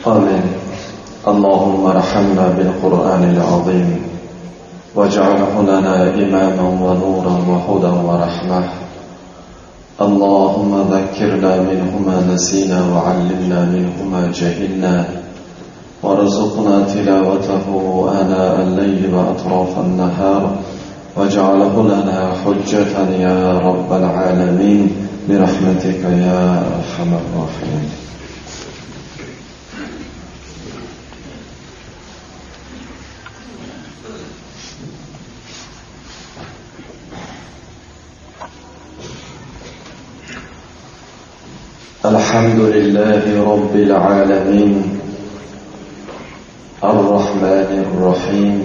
آمين. اللهم ارحمنا بالقرآن العظيم واجعله لنا إماما ونورا وهدى ورحمة. اللهم ذكرنا منه ما نسينا وعلمنا منه ما جهلنا وارزقنا تلاوته آناء الليل وأطراف النهار واجعله لنا حجة يا رب العالمين برحمتك يا أرحم الراحمين. الحمد لله رب العالمين الرحمن الرحيم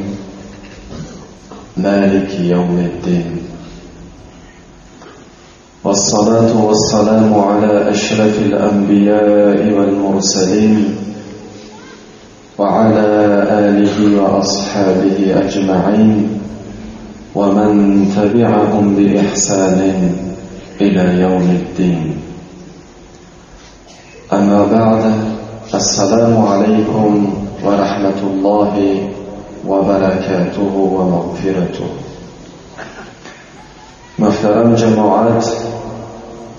مالك يوم الدين، والصلاة والسلام على أشرف الأنبياء والمرسلين وعلى آله وأصحابه أجمعين ومن تبعهم بإحسان إلى يوم الدين. أما بعد، السلام عليكم ورحمة الله وبركاته ومغفرته. محترم جماعت،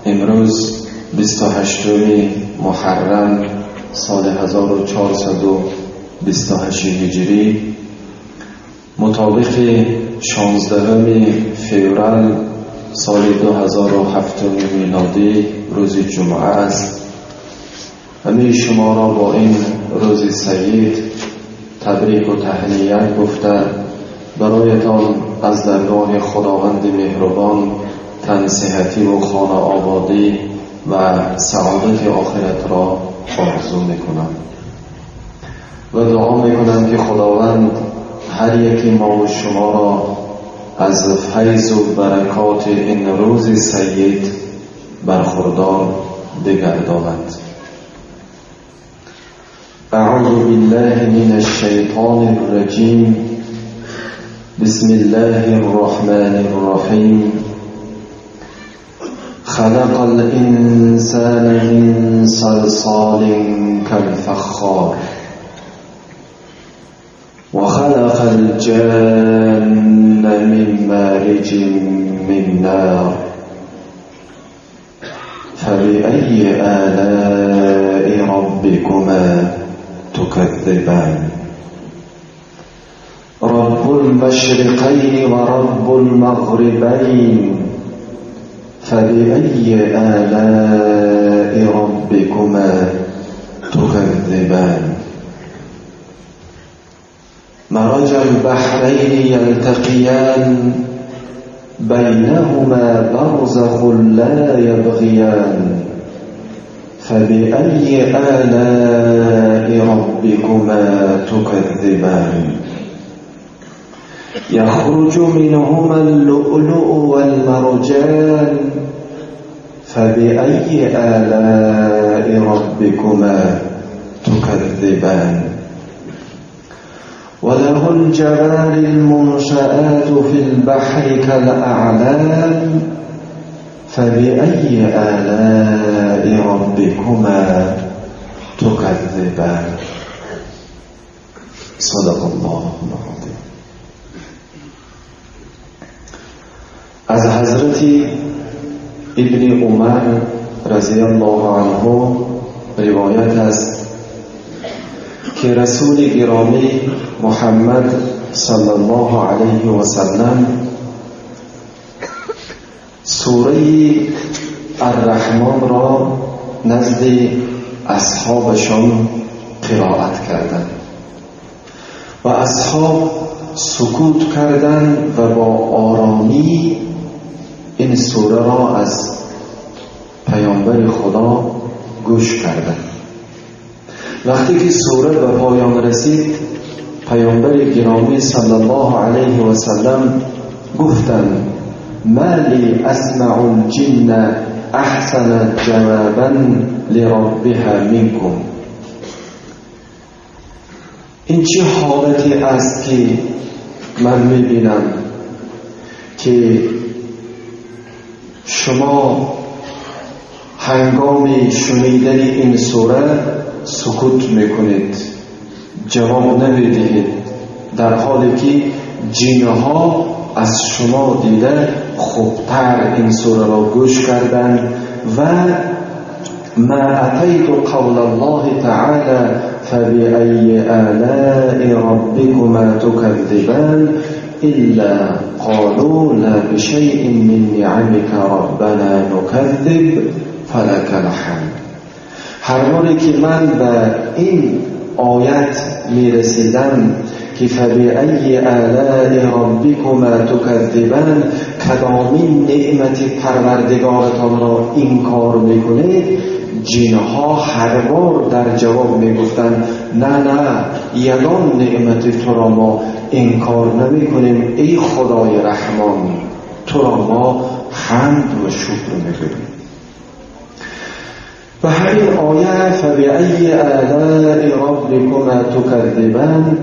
امروز 28 محرم سال 1428 هجری مطابق 16 فوریه سال 2007 میلادی روز جمعه است. همه شما را با این روز سعید تبریک و تهنیت گفته برایتان از درگاه خداوند مهربان تنصحتی و خانه آبادی و سعادت آخرت را آرزو میکنم و دعا میکنم که خداوند هر یکی ما و شما را از فیض و برکات این روز سعید برخوردار بگرداند. اعوذ بالله من الشیطان الرجیم. بسم الله الرحمن الرحیم. خلق الانسان من صلصال كالفخار وخلق الجان من مارج من نار فبأي آلاء ربكما تكذبان. رب المشرقين ورب المغربين فبأي آلاء ربكما تكذبان. مرج البحرين يلتقيان بينهما برزخ لا يبغيان فبأي آلاء ربكما تكذبان. يخرج منهما اللؤلؤ والمرجان فبأي آلاء ربكما تكذبان. وله الجوار المنشآت في البحر كالأعلام فبأي آلاء ربكما تكذبان. صدق الله العظیم. از حضرت ابن عمر رضی الله عنه روایت است که رسول گرامی محمد صلی الله علیه و سلم سوره الرحمن را نزد اصحابشان قرائت کردند و اصحاب سکوت کردند و با آرامی این سوره را از پیامبر خدا گوش کردند. وقتی که سوره به پایان رسید، پیامبر گرامی صلی الله علیه و سلم گفتند: ما لی اسمع الجن احسن جوابا لربها منکم. این چه حالتی است که من میبینم که شما هنگام شنیدن این سوره سکوت میکنید، جواب نمیدهید، در حالی که جنها از شما دیده خوبتر این سوره را گوش کردند. و ما اتیت قول الله تعالی فبأی آلاء ربکما تکذبان الا قالوا لا بشیء من نعمک ربنا نکذب فلک الحمد. هر باری که من به این آیت میرسیدم که فبأی آلاء ربکما تکذبان، کدامین نعمت پروردگارتان را انکار میکنید، جنها هر بار در جواب میگفتند نه نه، یگان نعمت تو را ما انکار نمیکنیم ای خدای رحمان، تو را ما حمد و شکر میگوییم. و همین آیه فبأی آلاء ربکما تکذبان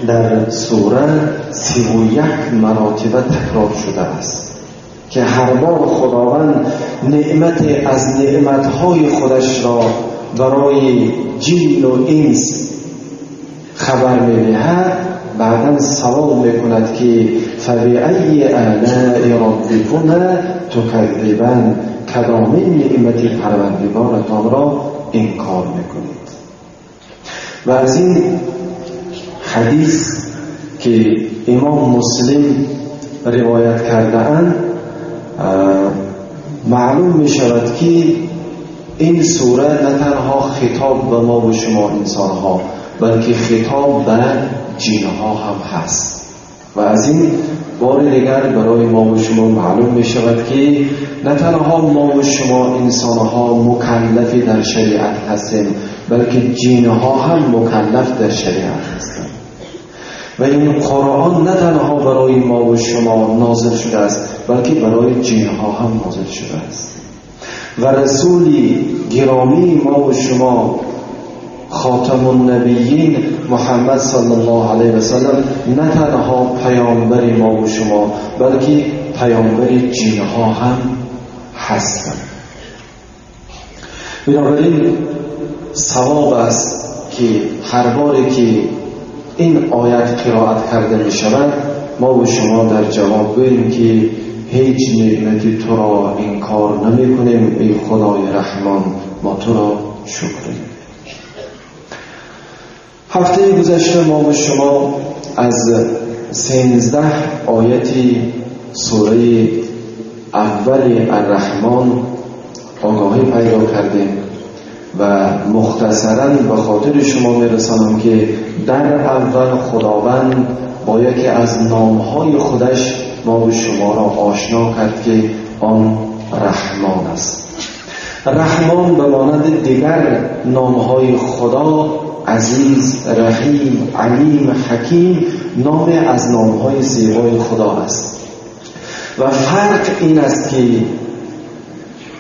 در سوره 31 مراتبه تکرار شده است که هر بار خداوند نعمت از نعمتهای خودش را برای جن و انس خبر می‌دهد، بعداً سوال می‌کند که فبأی آلاء ربکما تکذبان، کدامین نعمت پروردگارتان را انکار می‌کنید. و از این حدیث که امام مسلم روایت کرده اند معلوم می شود که این سوره نه تنها خطاب به ما و شما انسان ها، بلکه خطاب به جنها هم هست. و از این بار دیگر برای ما و شما معلوم می شود که نه تنها ما و شما انسان ها مکلف در شریعت هستیم، بلکه جنها هم مکلف در شریعت هستند. و این قرآن نه تنها برای ما و شما نازل شده است، بلکه برای جنها هم نازل شده است. و رسولی گرامی ما و شما خاتم النبیین محمد صلی الله علیه و سلم نه تنها پیامبر ما و شما، بلکه پیامبر جنها هم هستند. بنابراین ثواب است که هر باری که این آیت قرائت کرده می شود ما و شما در جواب گوییم که هیچ نعمتی تو را انکار نمی کنیم ای خدای رحمان، ما تو را شکر می‌کنیم. هفته گذشته ما و شما از 13 آیت سوره اول الرحمن آگاهی پیدا کردیم و مختصراً به خاطر شما میرسانم که در اول خداوند با یکی از نامهای خودش ما و شما را آشنا کرد که آن رحمان است. رحمان به مانند دیگر نامهای خدا عزیز، رحیم، علیم، حکیم، نام از نامهای زیبای خدا است. و فرق این است که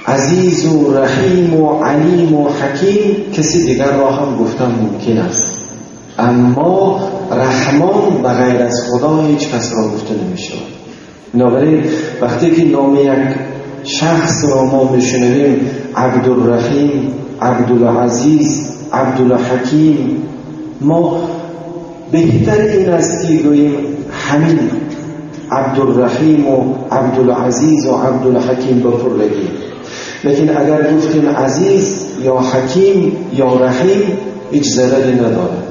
عزیز و رحیم و علیم و حکیم کسی دیگر را هم گفتن ممکن است، اما رحمان به غیر از خدا هیچ کس را گفته نمی شود. بنابراین وقتی که نام یک شخص را ما میشنویم عبدالرحیم، عبدالعزیز، عبدالحکیم، ما بهتر این است که گوییم همین عبدالرحیم و عبدالعزیز و عبدالحکیم به پرلگی. لیکن اگر گفتیم عزیز یا حکیم یا رحیم هیچ ضرری ندارد.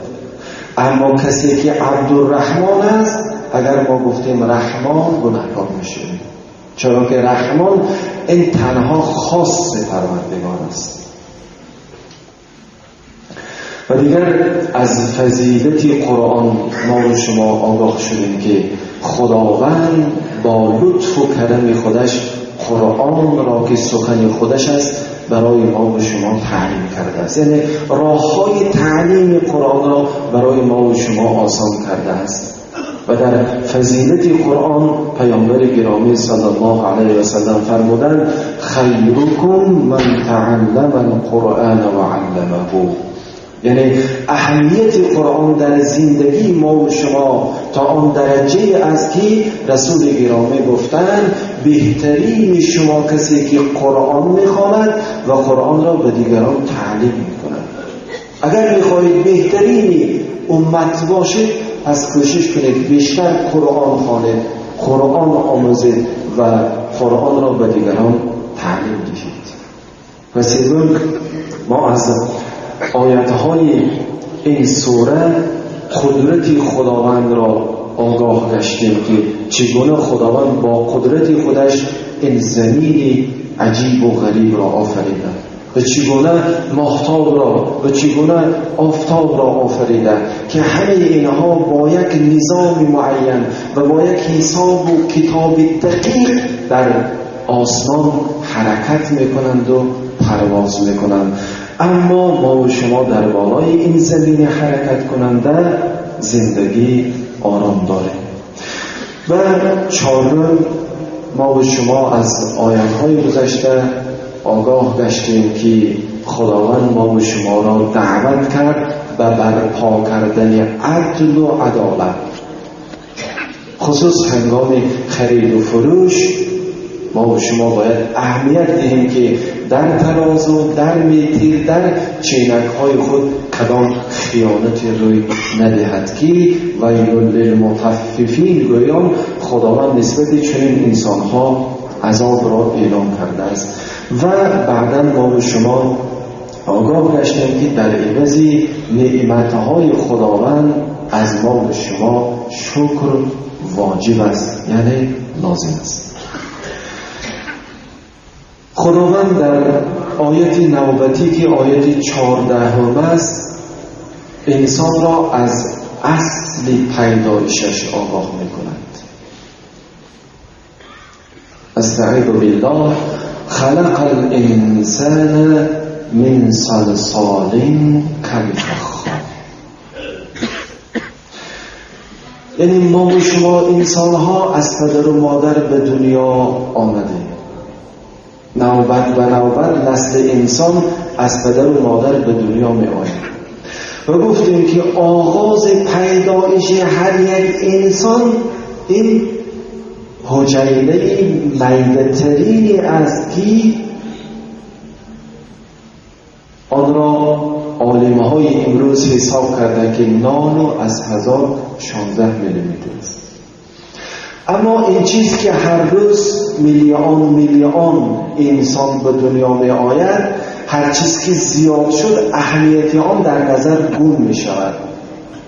اما کسی که عبدالرحمن است اگر ما گفتیم رحمان گناهکار میشیم، چرا که رحمان این تنها خاص پروردگار است. و دیگر از فضیلت قرآن ما و شما آگاه شدیم که خداوند با لطف و کرم خودش قرآن را که سخن خودش است برای ما و شما تعلیم کرده است. یعنی راه‌های تعلیم قرآن را برای ما و شما آسان کرده است. و در فضیلت قرآن پیامبر گرامی صلی الله علیه و سلم فرمودند خیرکم من تعلم القرآن و علمه، یعنی اهمیت قرآن در زندگی ما و شما تا آن درجه است که رسول گرامی گفتند بهترین شما کسی که قرآن میخواند و قرآن را به دیگران تعلیم میکند. اگر میخواهید بهترین امت باشید، پس کوشش کنید بیشتر قرآن خوانید، قرآن آموزید و قرآن را به دیگران تعلیم دهید. و سوم، ما از آیت‌های این سوره قدرت خداوند را آگاه گشتیم که چگونه خداوند با قدرت خودش این زمین عجیب و غریب را آفریده و چگونه ماهتاب را و چگونه آفتاب را آفریده که همه اینها با یک نظام معین و با یک حساب و کتاب دقیق در آسمان حرکت میکنند و پرواز میکنند. اما ما و شما در بالای این زمین حرکت کننده زندگی آرام داریم. و چهارم، ما و شما از آیت‌های گذشته آگاه گشتیم که خداوند ما و شما را دعوت کرد به برپا کردن عدل و عدالت، خصوص هنگام خرید و فروش. ما و شما باید اهمیت دهیم که در ترازو، در میتیر، در چینک های خود کدام خیانت روی ندهد که ویل للمطففین، گویان خداوند نسبت چنین انسان ها عذاب را اعلام کرده است. و بعدا ما و شما آگاه گشتیم که در عوض نعمت‌های خداوند از ما و شما شکر واجب است، یعنی لازم است. خداوند در آیت نوبتی که آیت 14 است، انسان را از اصل پیدایشش آگاه می‌کند. استعیذ بالله، خلق الانسان من صلصال کالفخار. یعنی ما و شما انسان‌ها از پدر و مادر به دنیا آمدیم. نوبت به نوبت نسل انسان از پدر و مادر به دنیا می آید و گفتیم که آغاز پیدایش هر یک انسان این حجیله میده‌ترینی است که آن را عالم‌های امروز حساب کردند که نانو از 1016 میلیمتر است. اما این چیز که هر روز میلیون میلیون انسان به دنیا می آید، هر چیز که زیاد شد اهمیت آن در نظر گم می شود.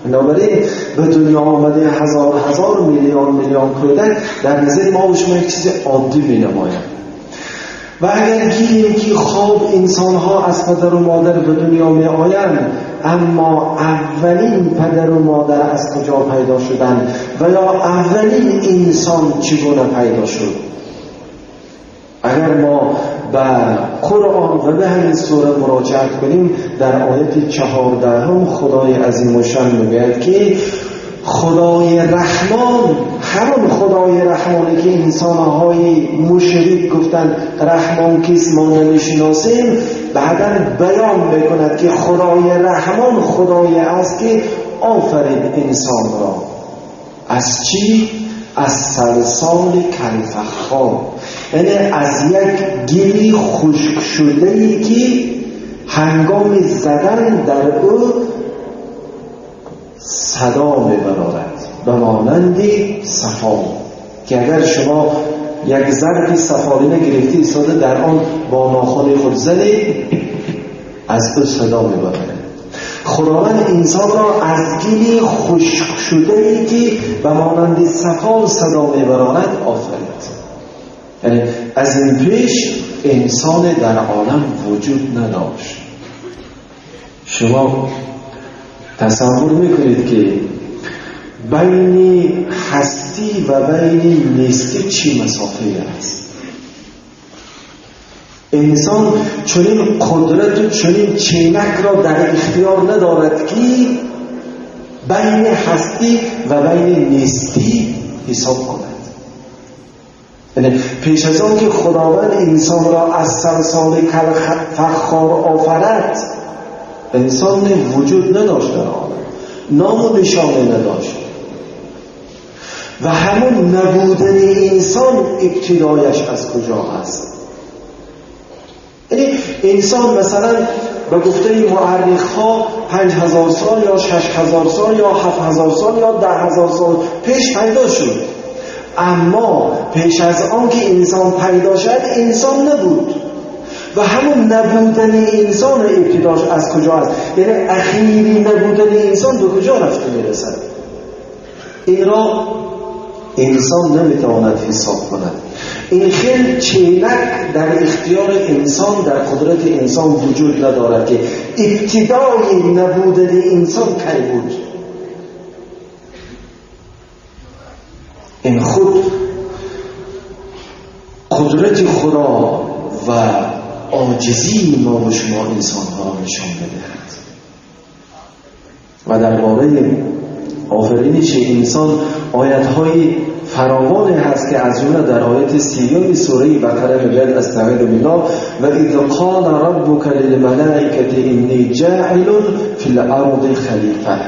بنابراین به دنیا آمده هزار هزار میلیون میلیون کودک در نظر ما و شما یک چیز عادی می نماید. و اگر گیریم که خواب انسان ها از پدر و مادر به دنیا می آیند، اما اولین پدر و مادر از کجا پیدا شدند و یا اولین انسان چگونه پیدا شد؟ اگر ما به قرآن و به همین سوره مراجعت کنیم، در آیت 14 خدای عظیم و شان میگوید که خدای رحمان، همون خدای رحمانی که انسانهای مشرک گفتند رحمان کیست ما نمیشناسیم، بعدا بیان میکند که خدای رحمان خدای است که آفرید انسان را از چی؟ از صلصال کالفخار، یعنی از یک گلی خشک شده‌ای که هنگام زدن در او صدا می‌برارد، به مانند سفال، که اگر شما یک ظرف سفالینه گرفتی ایستاده در آن با ناخن خود زدید، از او صدا می‌برارد. خداوند انسان را از گلی خشک شده‌ای که به مانند سفال صدا می‌برارد آفرید. یعنی از این پیش انسان در عالم وجود نداشت. شما تصور میکنید که بین هستی و بین نیستی چی مسافه است؟ انسان چنین قدرت و چنین چینک را در اختیار ندارد که بین هستی و بین نیستی حساب کند. یعنی پیش از آن که خداوند انسان را از صلصال کالفخار آفرد، انسان وجود نداشت در عالم، نام و نشانه نداشت و همون نبودن انسان ابتدایش از کجا هست؟ یعنی انسان مثلا به گفته مورخ‌ها 5000 سال یا 6000 سال یا 7000 سال یا 10000 سال پیش پیدا شد، اما پیش از آن که انسان پیدا شد انسان نبود و همون نبودن انسان ابتداش از کجا است؟ یعنی اخیری نبودن انسان به کجا رفته میرسد؟ این را انسان نمیتواند حساب کند. این خیلی چینک در اختیار انسان، در قدرت انسان وجود ندارد که ابتدای نبودن انسان کی بود. این خود قدرت خدا و عاجزی ما و شما انسان ها را نشان بدهد. و درباره آفرینش انسان آیت‌های فراوان هست که از جمله در آیت 30 سوره بقره میگوید استعیذ بالله و اذ قال ربک للملائکة انی جاعل فی الارض خلیفه.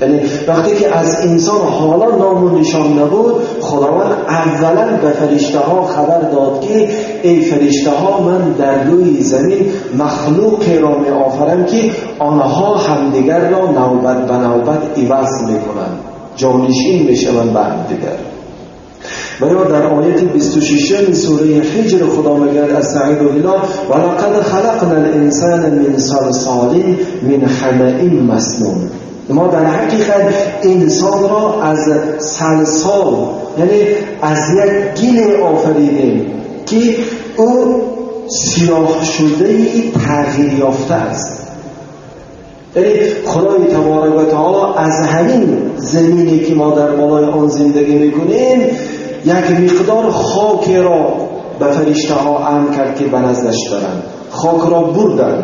یعنی وقتی که از انسان حالا نام و نشان نبود، خداوند اولا به فرشته ها خبر داد که ای فرشته ها، من در روی زمین مخلوق را می آفرم که آنها همدیگر را نوبت به نوبت عوض می کنند، جانشین می شوند به همدیگر. و یا در آیت 26 سوره حجر خدا میگوید استعیذ بالله و لقد خلقنا الانسان من صلصال من حمأ مسنون. ما در حقیقت انسان را از صلصال، یعنی از یک گل آفریدیم که او سیاه شده تغییر یافته است. یعنی خدای تبارک و تعالی از همین زمینی که ما در بالای آن زندگی میکنیم یک مقدار خاک را به فرشته ها امر کرد که به نزدش برند، خاک را بردند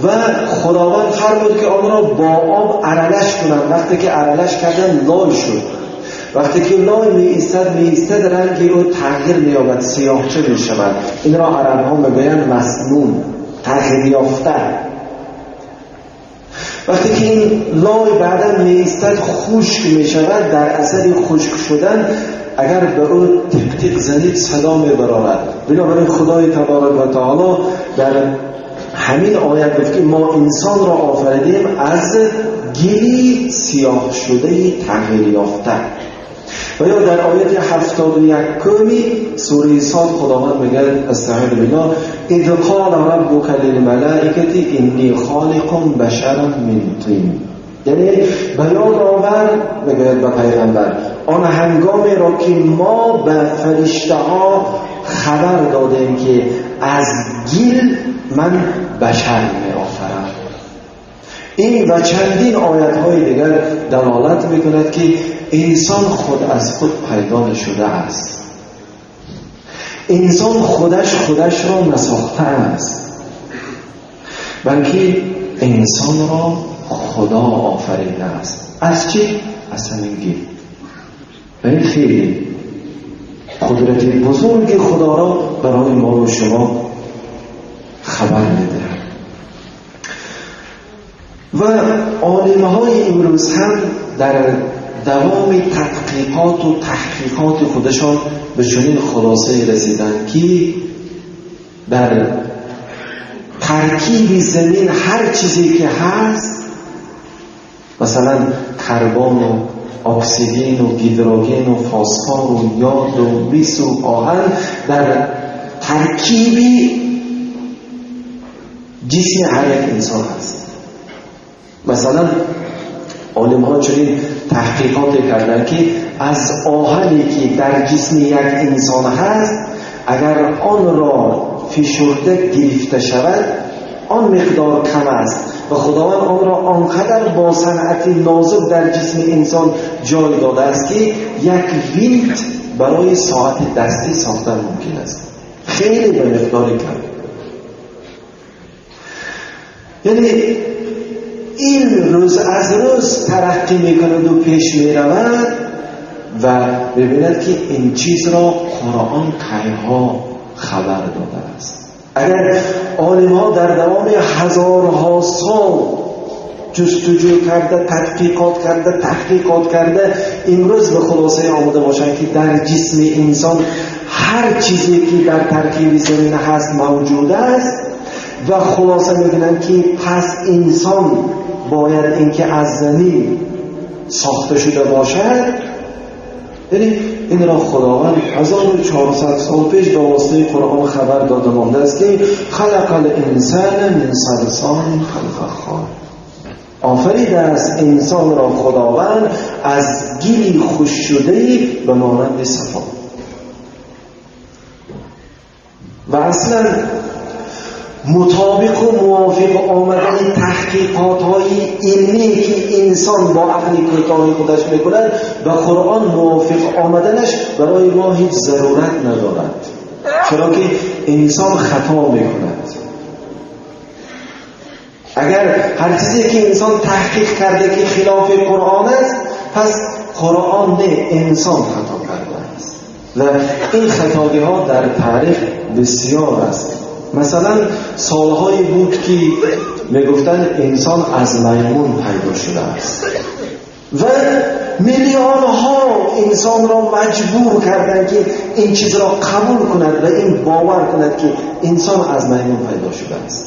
و خداوند فرمود که آن را با آب ارلش کنند. وقتی که ارلش کردن لای شد. وقتی که لای می ایستد رنگ او تغییر می یابد، سیاهچه می شود. این را عرب ها میگویند مسنون، تغییر یافته. وقتی که این لای بعدا می ایستد خشک می شود. در اثر خشک شدن اگر به او تق تق زنید صدا می برآورد. بنابراین خدای تبارک و تعالی در همین آیت گفت که ما انسان را آفریدیم از گلی سیاه شده تغییر یافته. و یا در آیت 71 سوره صاد خداوند میگه استعیذ بالله اذ قال ربک للملائکة انی خالق بشرا من طین. یعنی بیان آور میگه به پیغمبر آن هنگامی را که ما به فرشته ها خبر دادیم که از گل من بشر می آفرم. این و چندین آیت های دیگر دلالت میکند که انسان خود از خود پیدا نشده است، انسان خودش را نساخته است، بلکه انسان را خدا آفریده است. از چی؟ از همین گل. و این خیلی قدرت بزرگ خدا را برای ما و شما خبر میده. و عالم‌های امروز هم در دوام تحقیقات و تحقیقات خودشان به چنین خلاصه رسیدند که در ترکیب زمین هر چیزی که هست، مثلا کربن و اکسیژن و هیدروژن و فسفر و یاد و مس و آهن، در ترکیب جسم هر یک انسان هست. مثلا عالم ها چنین تحقیقات کردن که از آهنی که در جسم یک انسان هست اگر آن را فشرده گرفته شود آن مقدار کم است و خداوند آن را آنقدر با صنعت نازک در جسم انسان جای داده است که یک ویلت برای ساعت دستی ساختن ممکن است، خیلی به مقدار کم. یعنی این روز از روز ترقی میکند و پیش میرود و ببیند که این چیز را قرآن کیها خبر داده است. اگر عالم‌ها در دوام هزارها سال جستجو کرده، تحقیقات کرده، تحقیقات کرده، امروز به خلاصه آمده باشند که در جسم انسان هر چیزی که در ترکیب زمین هست موجود است و خلاصه می‌کنند که پس انسان باید اینکه از زمین ساخته شده باشد. یعنی این را خداوند 1400 سال پیش به واسطه قرآن خبر داده مانده است که خلق الانسان من صلصال کالفخار، آفریده است انسان را خداوند از گلی خشک شده به مانند صفا. و اصلا مطابق و موافق آمدن تحقیقات های علمی که انسان با عقل کوتاه خودش میکند و قرآن موافق آمدنش برای ما هیچ ضرورت ندارد، چرا که انسان خطا میکند. اگر هر چیزی که انسان تحقیق کرده که خلاف قرآن است، پس قرآن نه، انسان خطا کرده است. و این خطاگی ها در تاریخ بسیار است. مثلا سالهایی بود که میگفتن انسان از میمون پیدا شده است و میلیون ها انسان را مجبور کردند که این چیز را قبول کند و این باور کند که انسان از میمون پیدا شده است.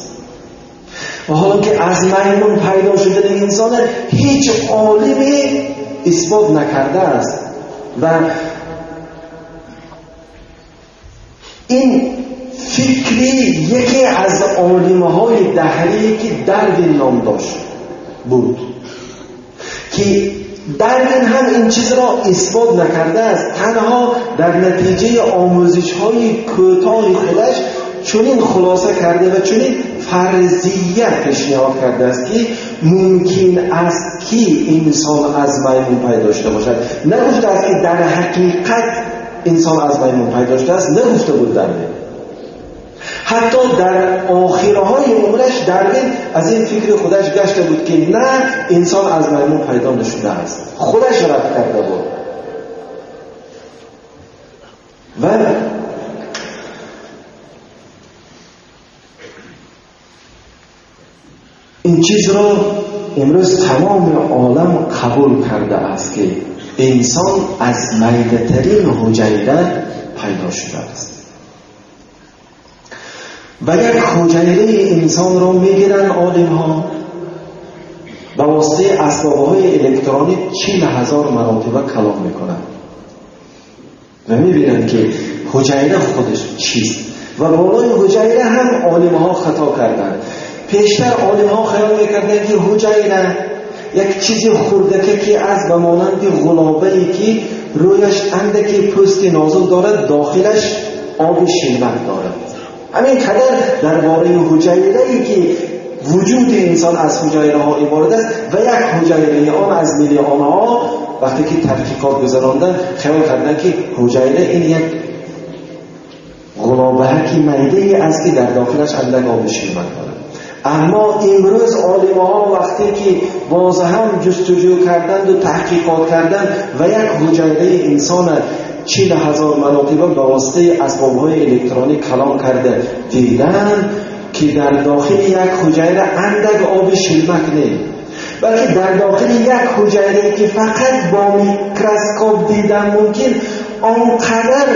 و حالا که از میمون پیدا شدن انسان هیچ عالمی اثبات نکرده است و این فکری یکی از عالم‌های دهری که داروین نام داشت بود که داروین هم این چیز را اثبات نکرده است، تنها در نتیجه آموزش‌های کوتاه خودش چنین خلاصه کرده و چنین فرضیه پیشنهاد کرده است که ممکن است که انسان از میمون پیدا شده باشد. نگفته است که در حقیقت انسان از میمون پیدا شده است، نگفته بود داروین. حتی در آخرهای عمرش داروین از این فکر خودش گشته بود که نه، انسان از میمون پیدا نشده است، خودش رد کرده بود. و این چیز را امروز تمام عالم قبول کرده است که انسان از میده‌ترین حجیره پیدا شده است و یک حجیره انسان را میگیرن عالم ها به واسطه اسباب‌های الکترونیک 40,000 مراتبه کلام میکنن و میبینن که حجیره خودش چیست. و بالای حجیره هم عالم ها خطا کردند. پیشتر عالم ها خیال میکردن که حجیره یک چیز خردکه که از به مانند غلابه‌ای که رویش اندکی پوست نازک دارد، داخلش آب شیرمک دارد. همین قدر درباره حجیره‌ای که وجود انسان از حجیره ها عبارت است و یک حجیره آن از میلیون ها، وقتی که تحقیقات گذراندن خیال کردن که حجیره این یک غلابه که میده است که در داخلش اندک آب شیرمک دارد. اما امروز عالم ها وقتی که باز هم جستجو کردند و تحقیقات کردند و یک حجیره انسان 40,000 مراتبه به واسطه اسباب‌های الکترونیک کلام کرده دیدن که در داخل یک حجیره اندک آب شیرمک نه، بلکه در داخل یک حجیره که فقط با میکروسکوپ دیدن ممکن، آنقدر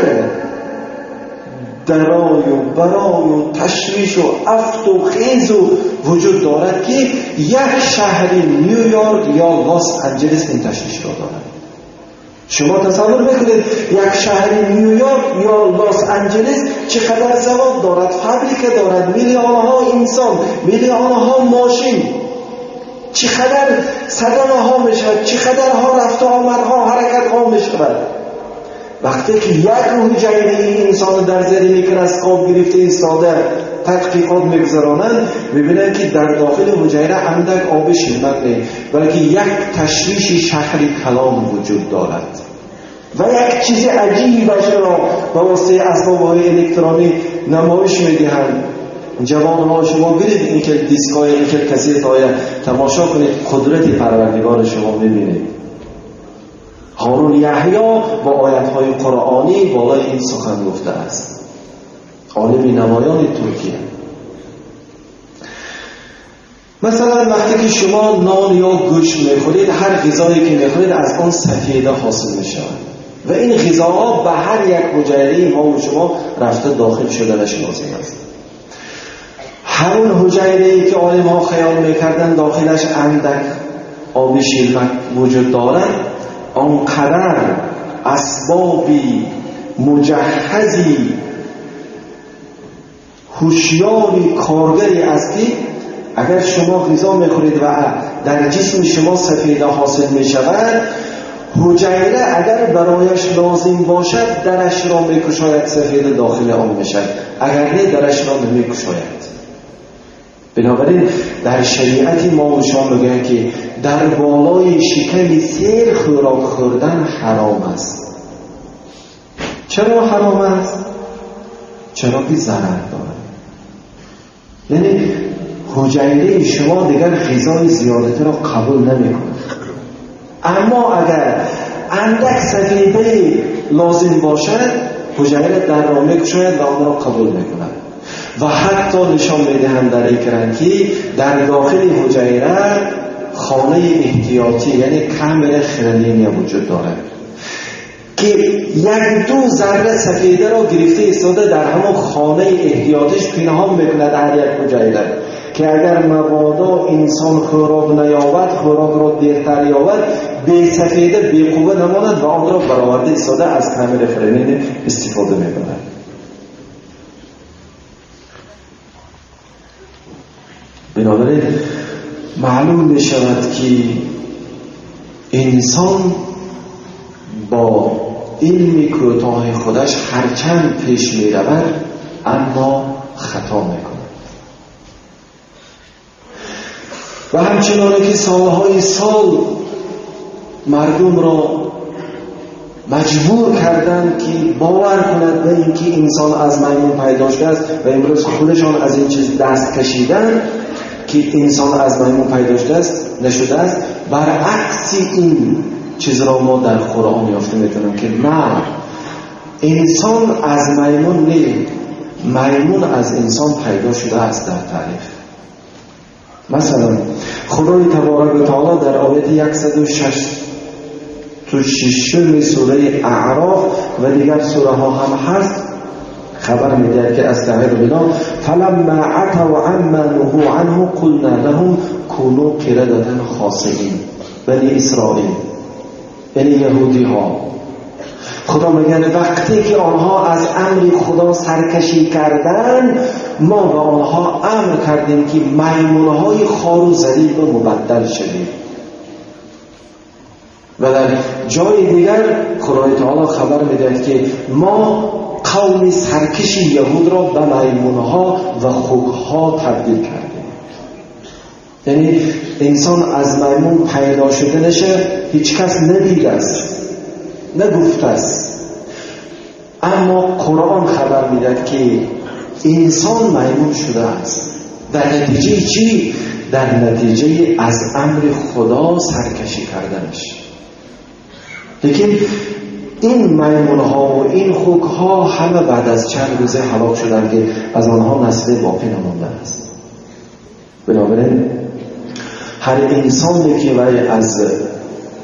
درای و برای و تشویش و افت و خیز و وجود دارد که یک شهر نیویورک یا لس آنجلس این تشویش را دارد. شما تصور بکنید یک شهر نیویورک یا لس آنجلس چقدر زواب دارد، فابریکه دارد، میلیون ها انسان، میلیون ها ماشین، چقدر صدمه ها میشود، چقدر ها رفت و آمدها، حرکت ها میشود. وقتی که یک حجیره انسان در زیر میکروسکوپ گرفته ایستاده تحقیقات میگذرانند، میبینند که در داخل حجیره اندک آب شیرمک نه، بلکه یک تشویش شهری کلام وجود دارد و یک چیز عجیبش را به واسطه اسباب‌های الکترونیک نمایش میدهند. جوانها شما برید این که دیسکای این که کسی تای تماشا کنید، قدرت پروردگار شما میبینید. هارون یحیی با آیت‌های قرآنی بالای این سخن گفته است، عالم نمایان ترکیه. مثلا وقتی که شما نان یا گوشت میخورید، هر غذایی که میخورید از آن سفیده حاصل میشود و این غذاها به هر یک حجره ما و شما رفته داخل شدنش لازم است. همون حجره که عالم ها خیال میکردن داخلش اندک آب شیرمک وجود دارد، آنقدر اسبابی مجهزی هوشیاری کارگری است که اگر شما غذا میخورید و در جسم شما سفیده حاصل میشود، حجره اگر برایش لازم باشد درش را میکشاید، سفیده داخل آن میشود، اگر نه درش را نمیکشاید. بنابراین در شریعت ما و شما میگن که در بالای شکم سیر خوراک خوردن حرام است. چرا حرام است؟ چرا که ضرر دارد. یعنی حجره شما دیگر غذای زیادتی را قبول نمی‌کند. اما اگر اندک سفیده لازم باشد، حجره در را می‌کشاید و آن را قبول می‌کند. و حتی نشان می‌دهند در اکران که در داخل حجره خانه احتیاطی یعنی کامر خرلینی وجود دارد که یک دو ذره سفیده را گرفته ایستاده در همون خانه احتیاطش پنهان می‌کند هر یک حجره، که اگر مبادا انسان خوراک نیابد، خوراک را دیرتر یابد، بی سفیده بی قوه نماند و آن را برآورده ایستاده از کامر خرلینی استفاده می‌کند. بنابراین معلوم می شود که انسان با علم کوتاه خودش هرچند پیش می رود اما خطا می کند. و همچنان که سالهای سال مردم را مجبور کردند که باور کند به اینکه انسان از میمون پیدا شده است و امروز خودشان از این چیز دست کشیدن که انسان از میمون پیدا شده است نشده است، برعکس این چیز را ما در قرآن یافته میتونیم که نه، انسان از میمون نه، میمون از انسان پیدا شده است در تاریخ. مثلا خدای تبارک و تعالی در آیت 166 سوره اعراف و دیگر سوره ها هم هست خبر میده که استعیذ بالله فلما عتوا عما نهوا عنه قلنا لهم كونوا قردة خاسئین. بنی اسرائیل یعنی یهودی ها، خدا میگه وقتی که آنها از امر خدا سرکشی کردن، ما به آنها امر کردیم که میمونهای خار و ذلیل به مبدل شدیم. و در جای دیگر خدای تعالی خبر میدهد که ما قوم سرکش یهود را به میمونها و خوکها تبدیل کردیم. یعنی انسان از میمون پیدا شدنش هیچ کس ندیده است، نگفته است، اما قرآن خبر میدهد که انسان میمون شده است. در نتیجه چی؟ در نتیجه از امر خدا سرکشی کردنش. لیکن این میمون ها و این خوک ها همه بعد از چند روزه هلاک شدند که از آنها نسل باقی نمانده است. بنابراین هر انسانی که وی از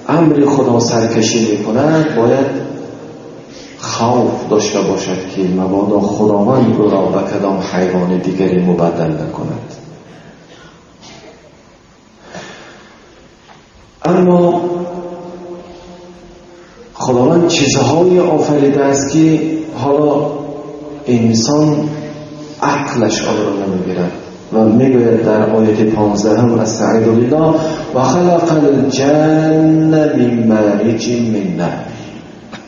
امر خدا سرکشی میکند باید خوف داشته باشد که مبادا خداوند او را به کدام حیوان دیگری مبدل نکند. اما خداوند چیزهایی آفریده است که حالا انسان عقلش آن را نمیگیرد و میگوید در آیت 15 هم استعیذ بالله و خلق الجن من مارج من نار.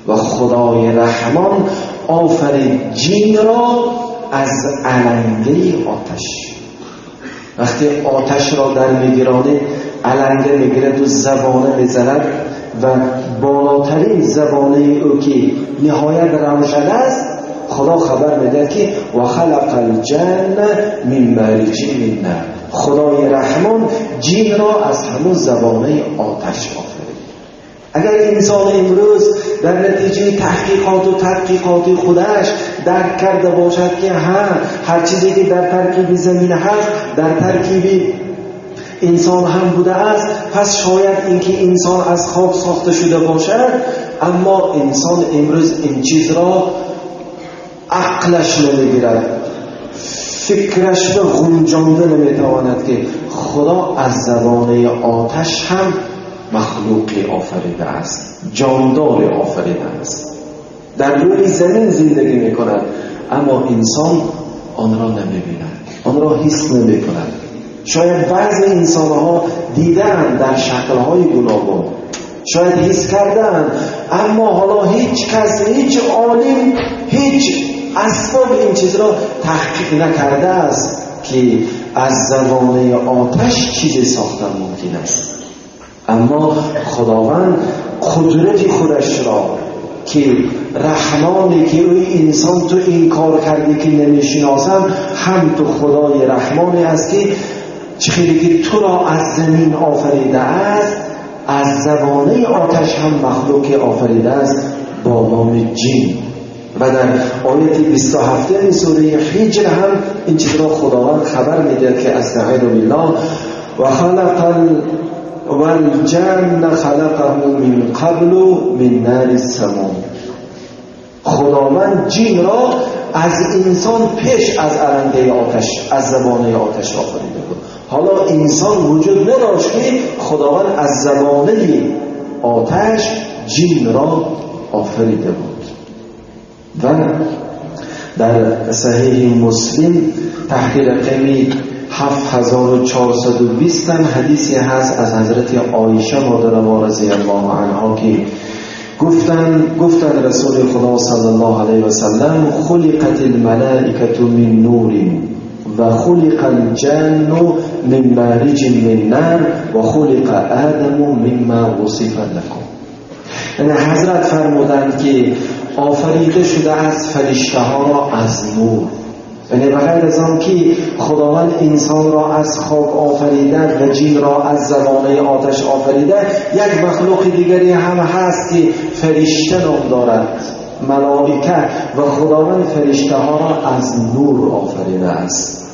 و خدای رحمان آفرید جن را از علنگه آتش. وقتی آتش را در میگیرانه علنگه میگیرد و زبانه میزند و بالاترین زبانه او که نهایت روشن است، خدا خبر میده که و خلق الجن من مارج من نار. خدای رحمان جن را از همون زبانه آتش آفرید. اگر انسان امروز در نتیجه تحقیقات و تحقیقات خودش درک کرده باشد که هر چیزی که در ترکیب زمین هست، در ترکیب انسان هم بوده است. پس شاید اینکه انسان از خاک ساخته شده باشد، اما انسان امروز این چیز را عقلش نمیگیرد، فکرش به غنجانده نمیتواند که خدا از زبانه آتش هم مخلوقی آفریده است، جاندار آفریده است، در روی زمین زندگی میکند، اما انسان آن را نمیبیند، آن را حس نمیکند. شاید بعضی انسانها دیدن در شکلهای گوناگون، شاید حس کردن، اما حالا هیچ کس، هیچ عالم، هیچ اسباب این چیز را تحقیق نکرده است که از زبانه آتش چیزی ساختن ممکن است. اما خداوند قدرت خودش را که رحمانی که اوی انسان تو این کار کردی که نمیشناسم، هم تو خدای رحمانی است که چه که تو را از زمین آفریده است، از زبانه آتش هم مخلوق آفریده است با نام جن. و در آیت 27 سوره حجر هم این چیز را خداوند خبر میده که استعیذ بالله و خلق والجن خلقه من قبل من نار السموم. خداوند جن را از انسان پیش از ارنده آتش، از زبانه آتش آفریده بود. حالا انسان وجود نداشت که خداوند از زبانه آتش جن را آفریده بود. و در صحیح مسلم تحت رقم 7420 هم حدیثی هست از حضرت عایشه مادر ما رضی الله عنها که گفتن رسول خدا صلی الله علیه و سلم خلقت الملائکة من نور و خلق الجن من مارج من نار و خلق آدم مما وصف لكم. یعنی حضرت فرمودند که آفریده شده از فرشته ها را از نور، یعنی بغیر از آن که خداوند انسان را از خاک آفریده و جن را از زبانه آتش آفریده، یک مخلوق دیگری هم هست که فرشته نام دارد، ملائکه، و خداوند فرشته ها را از نور آفریده است.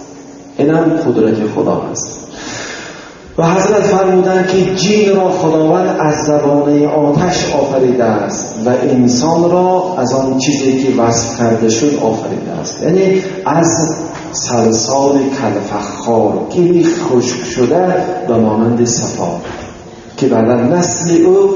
این هم قدرت خدا است. و حضرت فرمودند که جن را خداوند از زبانه آتش آفریده است و انسان را از آن چیزی که وصف کرده شد آفریده است، یعنی از صلصال کلفخار که خشک شده به مانند صفا، که بعدا نسل او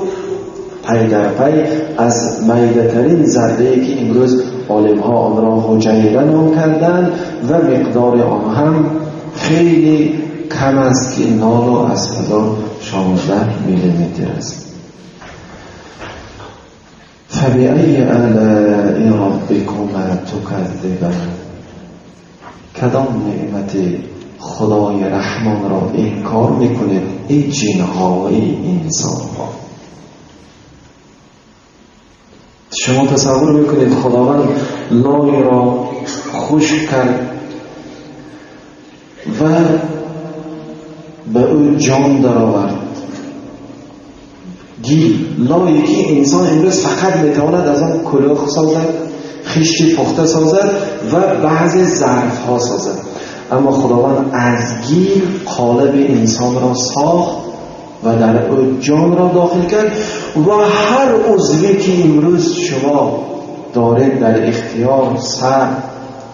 پی در پی از میده ترین ذره که امروز عالم ها آن را حجیره نام کردند و مقدار آن هم خیلی کم است که نانو از 1016 میلیمتر است. فبأی آلاء ربکما تکذبان. کدام نعمت خدای رحمان را انکار میکنید ای جنها و ای انسان ها؟ شما تصور میکنید خداوند لای را خشک کرد و به او جان در آورد. گیل، لایی که انسان امروز فقط میتواند از آن کلوخ سازد، خشت پخته سازد و بعض ظرف ها سازد، اما خداوند از گیل قالب انسان را ساخت و در او جان را داخل کرد و هر عضوی که امروز شما دارید در اختیار، سر،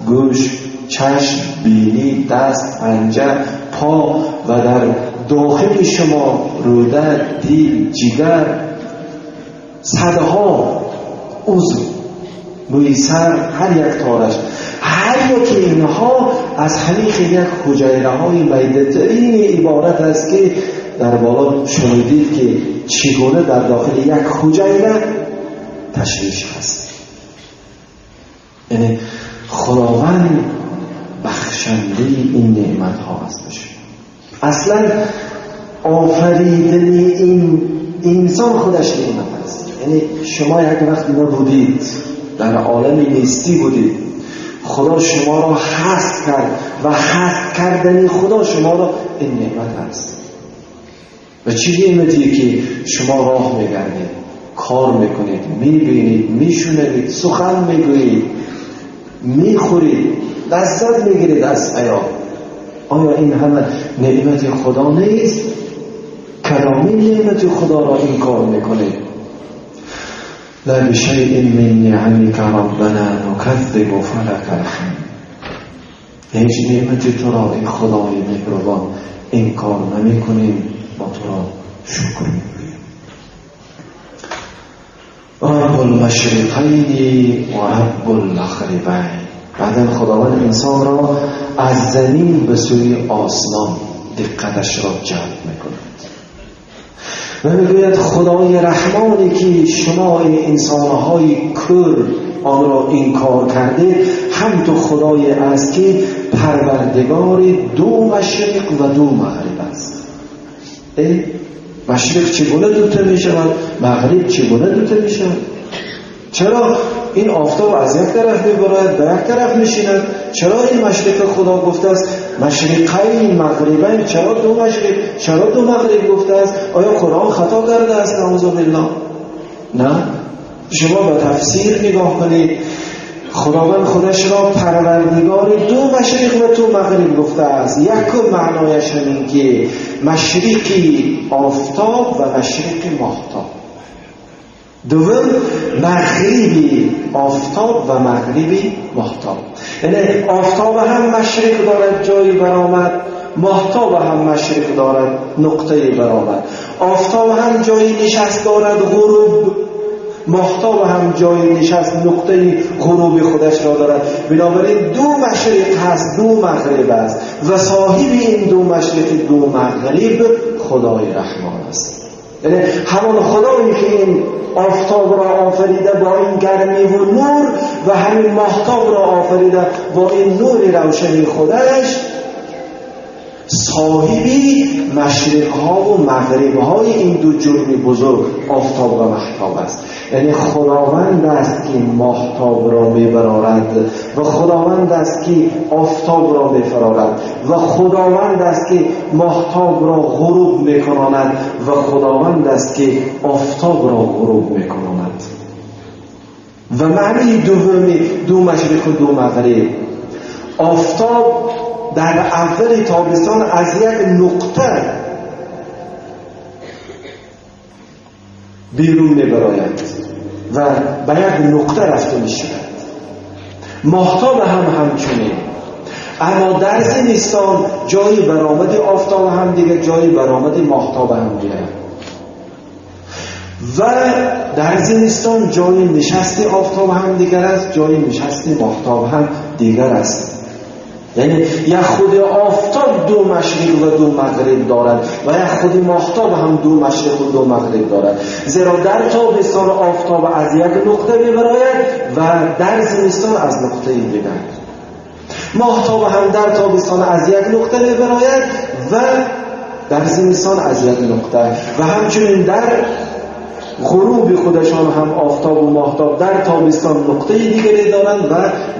گوش، چشم، بینی، دست، پنجه، پا و در داخل شما روده، دل، جگر، صدها عضو، موی سر، هر یک تارش، هر یک اینها از همین یک حجیره های میده عبارت است که در بالا شنیدید که چگونه در داخل یک حجیره تشویش هست. یعنی خداوند بخشنده این نعمت ها هستش. اصلا آفریدن این انسان خودش نعمت است. یعنی شما یک وقت نبودید، در عالم نیستی بودید، خدا شما را هست کرد و هست کردن خدا شما را این نعمت است. و چه نعمتیه که شما راه میگردید، کار میکنید، میبینید، میشونید، سخن میگویید، میخورید، لذت میگیرید از حیات. آیا این همه نعمت خدا نیست؟ کدامین نعمت خدا را انکار میکنید؟ لا بشیء من نعمک ربنا نکذب فلک الحمد. هیچ نعمت تو را ای خدای مهربان انکار نمی کنیم، با تو را شکر میگوییم. رب المشرقین و رب المغربین. بعدا خداوند انسان را از زمین به سوی آسمان دقتش را جلب میکند و میگوید خدای رحمانی که شما انسانهای کور آن را انکار کرده، هم تو خدای است که پروردگار دو مشرق و دو مغرب است. ای مشرق چگونه دوتا می شود؟ مغرب چگونه دوتا می شود؟ چرا این آفتاب از یک طرف میبرد به یک طرف میشیند؟ چرا این مشرق خدا گفته است مشرقین مغربین؟ چرا دو مشرق، چرا دو مغرب گفته است؟ آیا قرآن خطا کرده است؟ نعوذ بالله. نه، شما به تفسیر نگاه کنید، خداوند خودش را پروردگار دو مشرق و دو مغرب گفته است. یک معنایش همین که مشرقی آفتاب و مشرق ماهتاب، دوم مغربی آفتاب و مغربی ماهتاب. یعنی آفتاب هم مشرق دارد جایی برآمد، ماهتاب هم مشرق دارد نقطه برآمد. آفتاب هم جایی نشست دارد غروب، ماهتاب هم جای نشست نقطه غروب خودش را دارد. بنابراین دو مشرق هست، دو مغرب است و صاحب این دو مشرق دو مغرب خدای رحمان است. یعنی همان خدایی که این آفتاب را آفریده با این گرمی و نور و همین ماهتاب را آفریده با این نور روشنی خودش، صاحبی مشرق ها و مغرب های این دو جرم بزرگ آفتاب و مهتاب است. یعنی خداوند است که ماهتاب را میبرارد و خداوند است که آفتاب را میفرارد و خداوند است که ماهتاب را غروب میکناند و خداوند است که آفتاب را غروب میکناند. و معنی دومی دو مشرق و دو مغرب، آفتاب در اول تابستان از یک نقطه بیرون میبراید و به یک نقطه رفته میشود. ماهتاب هم همچنین. اما در زمستان جایی برآمد آفتاب هم دیگه، جایی برآمد ماهتاب هم دیگه، و در زمستان جای نشست آفتاب هم دیگر است، جای نشست ماهتاب هم دیگر است. یعنی یک خود آفتاب دو مشرق و دو مغرب دارد و یک خود ماهتاب هم دو مشرق و دو مغرب دارد، زیرا در تابستان آفتاب از یک نقطه میبراید و در زمستان از نقطه دیگر. ماهتاب هم در تابستان از یک نقطه میبراید و در زمستان از یک نقطه، و همچنین در غروب خودشان هم آفتاب و ماهتاب در تابستان نقطه دیگری دارند و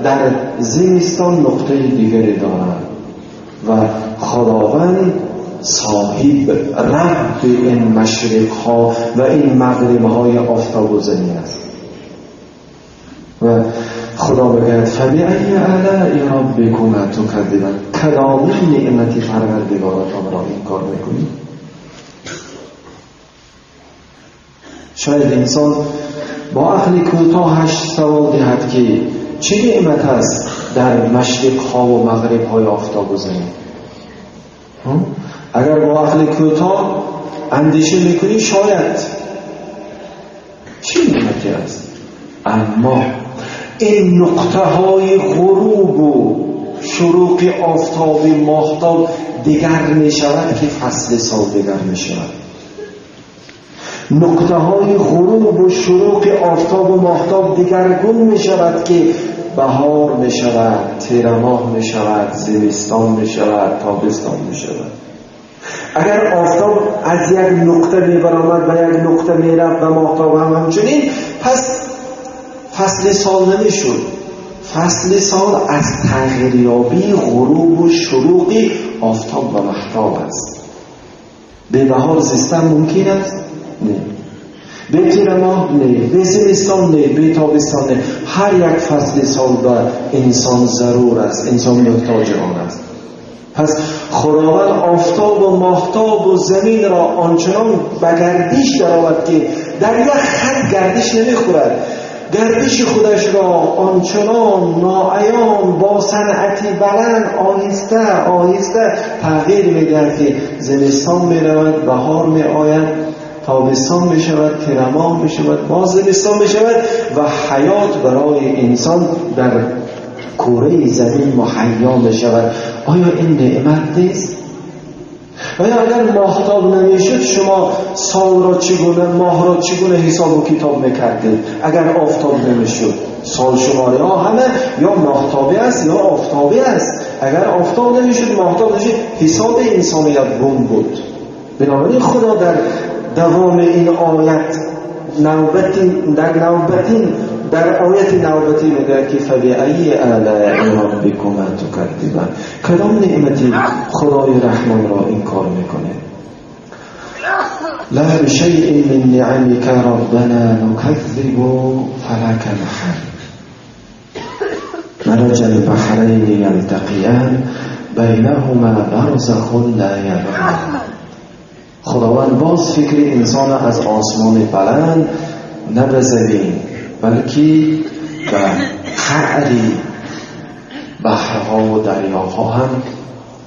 در زمستان نقطه دیگری دارند. و خداوند صاحب رب این مشرق ها و این مغرب های آفتاب و زمین است. و خدا بگوید فبأی آلاء ربکما تکذبان، کدام نعمت پروردگارتان را انکار میکنید؟ شاید انسان با عقل کوتاهش سوال دهد که چه نعمت است در مشرق ها و مغرب های آفتاب و زمین؟ اگر با عقل کوتاه اندیشه میکنی شاید چه نعمتی است، اما این نقطه های غروب و شروق آفتاب و ماهتاب دیگر میشود که فصل سال دیگر میشود. نقطه های غروب و شروق آفتاب و ماهتاب دیگرگون می شود که بهار می شود، تیر ماه می شود، زمستان می شود، تابستان می شود. اگر آفتاب از یک نقطه می برآمد و یک نقطه می رفت و ماهتاب هم همچنین، پس فصل سال نمی شد. فصل سال از تغییریابی غروب و شروق آفتاب و ماهتاب است. به بهار زیستن ممکن است؟ نه. به تیر ماه نه، به زمستان نه، به تابستان نه. هر یک فصل سال به انسان ضرور است، انسان محتاج آن است. پس خداوند آفتاب و ماهتاب و زمین را آنچنان به گردش درآورد که در یک خط گردش نمیخورد، گردش خودش را آنچنان ناعیان با صنعتی بلند آهسته آهسته تغییر میدهد که زمستان میرود، بهار میآید، تابستان میشود، تیرماه میشود، باز زمستان میشود و حیات برای انسان در کره زمین مهیا میشود. آیا این نعمت نیست؟ آیا اگر ماهتاب نمیشد شما سال را چگونه، ماه را چگونه حساب و کتاب میکردید؟ اگر آفتاب نمیشد سال شماره ها همه یا ماهتابی است یا آفتابی است. اگر آفتاب نمیشد، ماهتاب نمیشد، حساب انسانیت گم بود. بنابراین خدا در دوام این آیت در آیت نوبتی میگه که فبأی آلاء ربکما تکذبان، کدام نعمتی خدای رحمان را انکار میکنه؟ لا بشیء من نعمک ربنا نکذب فلک الحمد. مرج البحرین یلتقیان بینهما برزخ لا یبغیان. خداوند باز فکر انسان از آسمان بلند نه به زمین بلکه به قعری بحرها و دریاها هم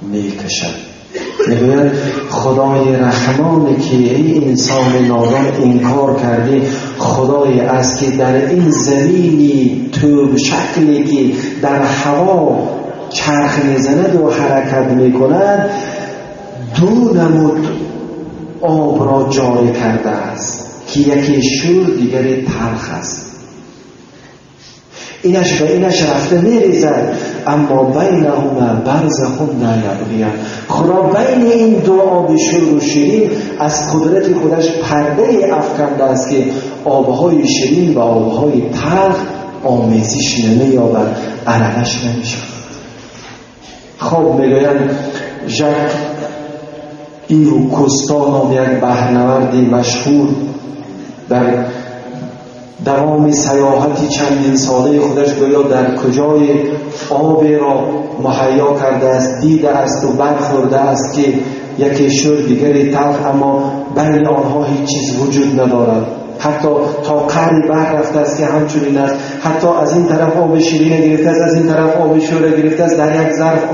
میکشد. میگوید خدای رحمان که ای انسان نادان انکار کردی، خدای است که در این زمینی توب شکلی که در هوا چرخ میزند و حرکت میکند دو نمود آب را جاری کرده است که یکی شور دیگری تلخ است. اینش به اینش رفته میریزد، اما بینهما برزخ لا یبغیان. خدا بین این دو آب شور و شیرین از قدرت خودش پرده افکنده است که آبهای شیرین و آبهای تلخ آمیزش نمییابد، عرقش نمیشود. خب میگویند ژاک ایو کوستا نام یک بحرنوردی مشهور در دوام سیاحتی چندین ساله خودش گویا در کجای آب را مهیا کرده است، دیده است و برخورده است که یکی شور دیگری تلخ، اما بین آنها هیچ چیز وجود ندارد. حتی تا قعر بحر رفته است که همچنین است، حتی از این طرف آب شیرین گرفته است، از این طرف آب شور گرفته است، در یک ظرف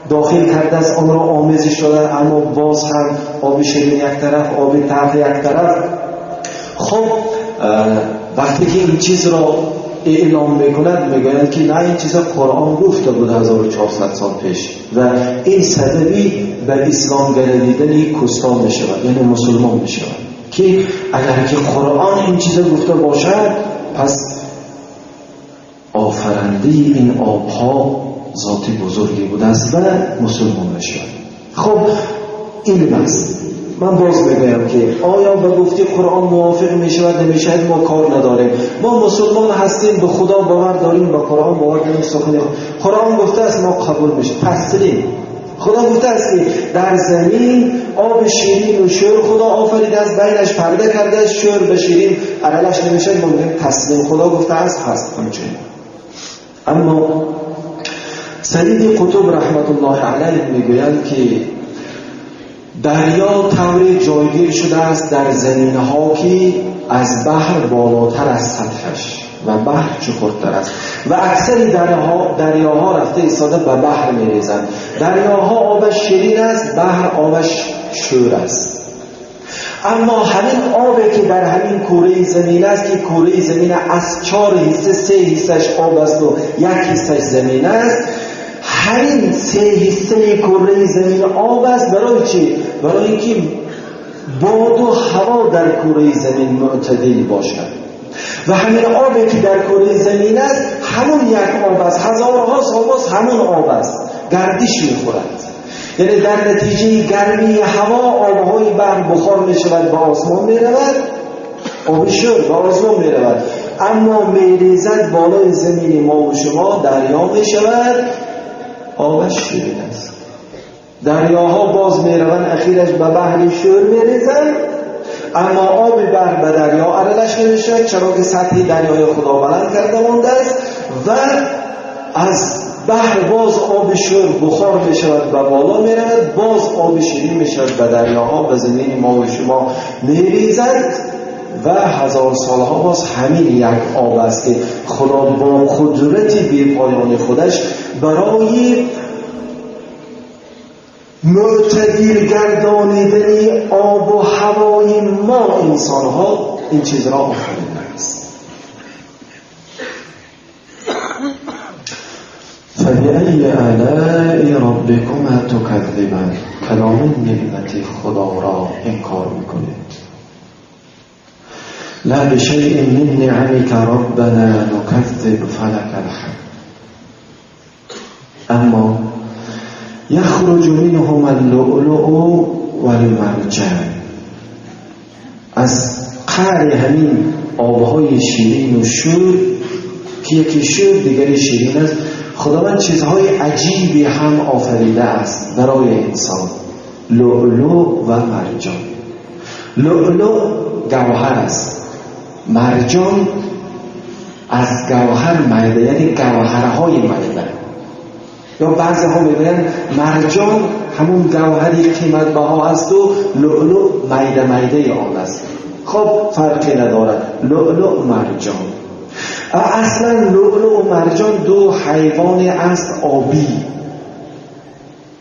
داخل کرده است، آن را آمیزش داده، اما باز هم آب شیرین یک طرف، آب تلخ یک طرف. خب وقتی که این چیز را اعلام میکند میگویند که نه، این چیز قرآن گفته بود 1400 سال پیش و این سببی به اسلام گرویدن کوستا میشود، یعنی مسلمان میشود که اگر که قرآن این چیز گفته باشد پس آفرنده این آبها ذاتی بزرگی بوده است و مسلمان میشود. خب این است. من باز میگویم که آیا به گفته قرآن موافق میشود نمیشود ما کار نداریم. ما مسلمان هستیم، به خدا باور داریم، به قرآن باور داریم. سخن قرآن گفته است ما قبول میشه، تسلیم. خدا گفته است که در زمین آب شیرین و شور خدا آفریده است، بینش پرده کرده است، شور به شیرین عرلش نمیشه، ما میگیم تسلیم. خدا گفته است هست همچنین. اما سید قطب رحمت الله علیه میگویند که دریا طوری جایگیر شده است در زمین ها که از بحر بالاتر از سطحش و بحر چخورتر است و اکثر دریاها رفته ایستاده به بحر میریزند. دریاها آبش شیرین است، بحر آبش شور است. اما همین آبی که در همین کره زمین است که کره زمین از 4 حصه 3 حصهش آب است و 1 حصهش زمین است، همین 3 حصه کره زمین آب است. برای چی؟ برای اینکه باد و هوا در کره زمین معتدل باشد و همین آبی که در کره زمین است همون یک آب است، هزارها سال باز همون آب است، گردش میخورد. یعنی در نتیجه گرمی هوا آبهای بحر بخار میشود، به آسمان میرود، آب شور به آسمان میرود، اما میریزد بالای زمین ما و شما دریا میشود، آبش شیرین است. دریاها باز میروند، اخیرش به بحر شور میریزند، اما آب بحر به دریا عرلش نمیشود، چرا که سطح دریای خدا بلند کرده مانده است و از بحر باز آب شور بخار می شود و بالا می رود، باز آب شیرین می شود و دریاها به زمین ما و شما می ریزد و هزار سالها باز همین یک آب است که خدا با قدرت بی پایان خودش برای معتدل گردانیدن آب و هوای ما انسانها این چیز را آفریده است. فبأی آلاء ربکما تکذبان، کلام نعمت خدا را انکار میکنید. لا بشیء من نعمک ربنا نکذب فلک الحمد. اما یخرج منهما اللؤلؤ والمرجان، از قعر همین آبهای شیرین و شور که یکی شور دیگری شیرین است، خداوند چیزهای عجیبی هم آفریده است برای انسان. لؤلؤ و مرجان. لؤلؤ گوهر است، مرجان از گوهر میده، یعنی گوهرهای میده، یا بعضی ها میگویند مرجان همون گوهری قیمت بها است و لؤلؤ میده میده آن است. خب فرقی ندارد، لؤلؤ مرجان. اصلا لؤلؤ و مرجان دو حیوان است آبی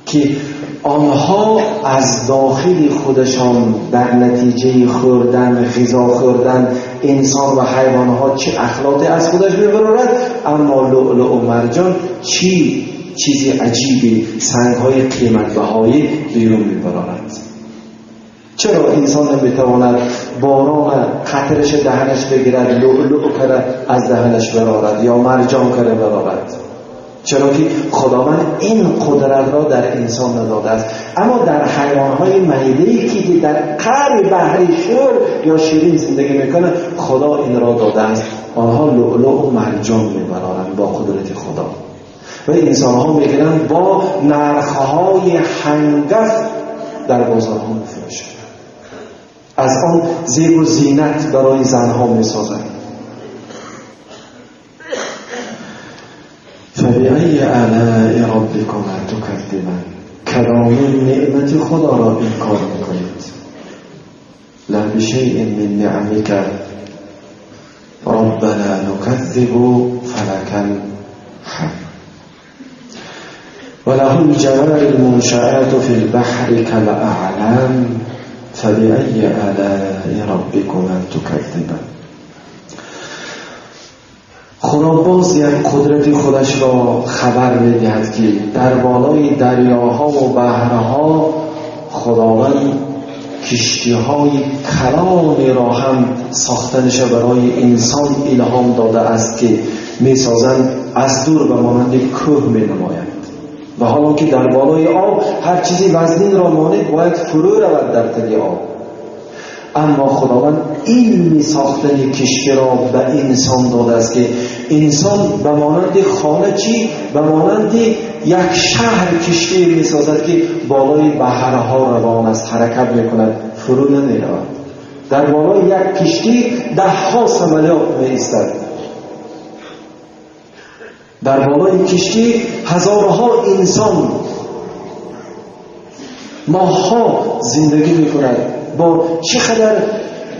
که آنها از داخل خودشان در نتیجه خوردن، غذا خوردن انسان و حیوانها چه اخلاقی از خودش می‌برارد، اما لؤلؤ و مرجان چی چیزی عجیبی، سنگ‌های قیمت بهایی بیرون می‌برارد. چرا انسان نمیتواند باران قطرش دهنش بگیرد، لؤلؤ کرده از دهنش برارد یا مرجان کرده برارد؟ چرا که خداوند این قدرت را در انسان نداده است. اما در حیوانهای میده‌ای که در قعر بحر شور یا شیرین زندگی میکنه، خدا این را داده است. آنها لؤلؤ و مرجان میبرارند با قدرت خدا و انسانها میگیرند با نرخهای هنگفت در بازارها میفروشند. از آن زیب و زینت برای زنها میسازند. فبأی آلاء ربکما تکذبان، کلام نعمت خدا را انکار میکنید. لا بشیء من نعمک ربنا نکذب فلک الحمد. وله الجوار المنشآت فی البحر کالأعلام فبأی آلاء ربکما تکذبان. خدا باز یک قدرت خودش را خبر می‌دهد که در بالای دریاها و بحرها خداوند کشتی‌های کلانی را هم ساختنش برای انسان الهام داده است که می‌سازند از دور به مانند کوه می‌نمایند. و حالا که در بالای آب هر چیزی وزنین را مانید باید فرو رود در تل آب، اما خداوند علم ساختن کشتی را به انسان داده است که انسان به مانند خانه چی؟ به مانند یک شهر کشتی می سازد که بالای بحرها روان است، حرکت می کند، فرو نمی رود. در بالای یک کشتی ده ها سملیات می ایستد، در بالای کشتی هزارها انسان ماهها زندگی می کند با چقدر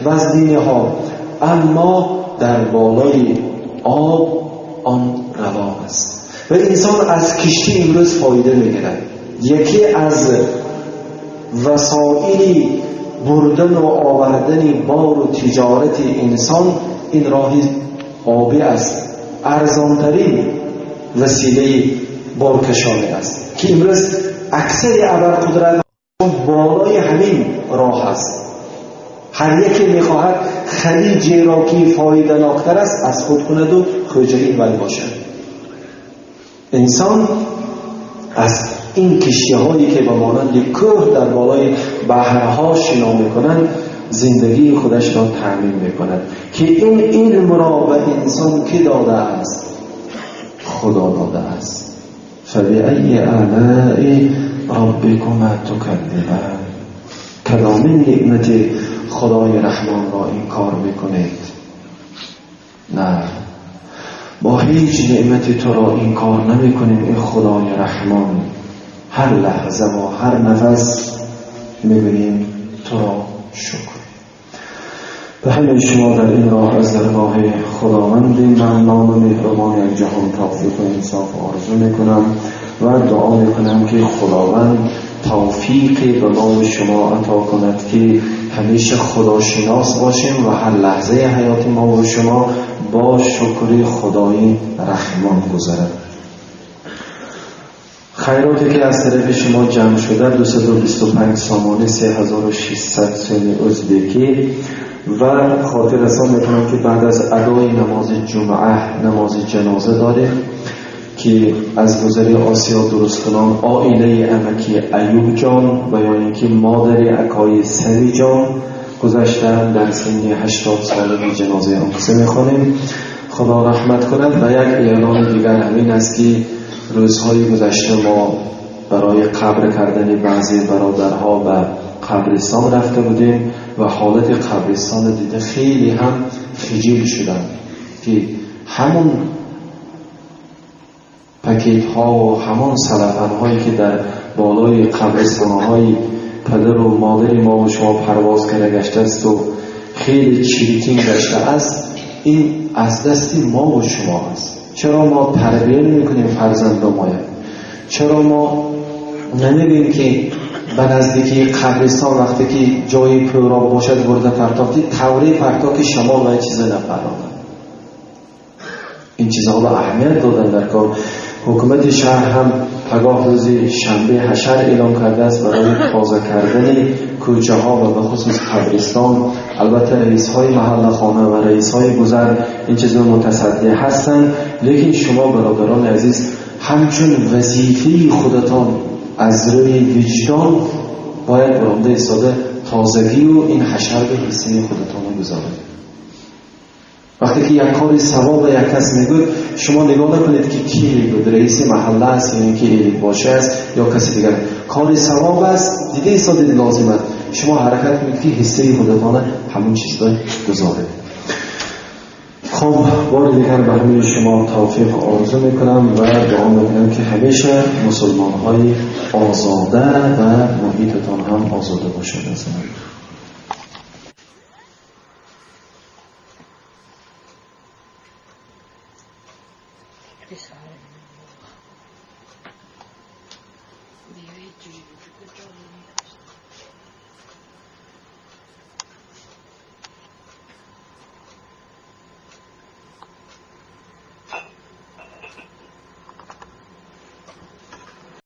وزنینه ها، اما در بالای آب آن روان است و انسان از کشتی امروز فایده میگیرد. یکی از وسایل بردن و آوردن بار و تجارت انسان این راه آبی است، ارزانترین وسیله بارکشانی است که امروز اکثر ابرقدرت بالای همین راه است. هر یکی میخواهد خلیج را که فایده ناکتر است از خود کند و خوجه وی باشد. انسان از این کشتی هایی که به مانند کوه در بالای بحرها شنا میکنند زندگی خودش را تأمین میکند که این علم را به انسان که داده است؟ خدا داده است. فبأی آلاء ربکما تکذبان، کلام نعمت خدای رحمان را انکار میکنید؟ نه. با هیچ نعمتی تو را انکار نمی کنیم ای خدای رحمان. هر لحظه و هر نفس میگوییم تو را شکر. به همه شما در این راه از درگاه خداوند منان و مهربان یک جهان توفیق و انصاف آرزو میکنم و دعا میکنم که خداوند توفیق به ما و شما عطا کند که همیشه خداشناس باشیم و هر لحظه حیات ما و شما با شکر خدای رحمان گذرد. خیراتی که از طرف شما جمع شده 225 سامانه 3600 سوم ازبکی و خاطر رسان میکنم که بعد از ادای نماز جمعه نماز جنازه داریم که از گذر آسیا درست کنان عائله امکی ایوب جان و یا اینکه مادر اکای سمی جان گذشتن در سن 80 سالگی جنازه آن میخوانیم. خدا رحمت کند. و یک اعلان دیگر همین است که روزهای گذشته ما برای قبر کردن بعضی برادرها به قبرستان رفته بودیم و حالت قبرستان دیده خیلی هم خجیل شدن که همون پکیت ها و همون سلفن هایی که در بالای قبرستان های پدر و مادر ما و شما پرواز کرده گشته است و خیلی چریکین گشته است، این از دست ما و شما است. چرا ما تربیه نمی کنیم فرزند مایه؟ چرا ما نمیبینیم که به نزدیکی قبرستان وقتی که جای پورا باشد برده پرتافتی توره پرتا که شما و این چیزا نپراند؟ این چیزها رو اهمیت دادن در کار. حکومت شهر هم پگاه روز شنبه حشر اعلام کرده است برای تازه کردن کوچه ها و به خصوص قبرستان. البته رئیس های محله خانه و رئیس های گذر این چیزا متصدی هستند، لیکن شما برادران عزیز همچون وظیفه خودتان از روی وجدان باید برامده ایستاده تازگی و این حشر به حصه خودتان رو گذارید. وقتی که یک کار ثواب یک کس میگوید شما نگاه نکنید که کی میگوید، رئیس محله است یا اینکه الیک باشه است یا کسی دیگر، کار ثواب است دیده ایستاده لازم است شما حرکت کنید که حصه خودتان همون چیز رو گذارید. خب بار دیگر به همه شما توفیق آرزو میکنم و دعا میکنم که همیشه مسلمان های آزاده و محیطتان هم آزاده باشد.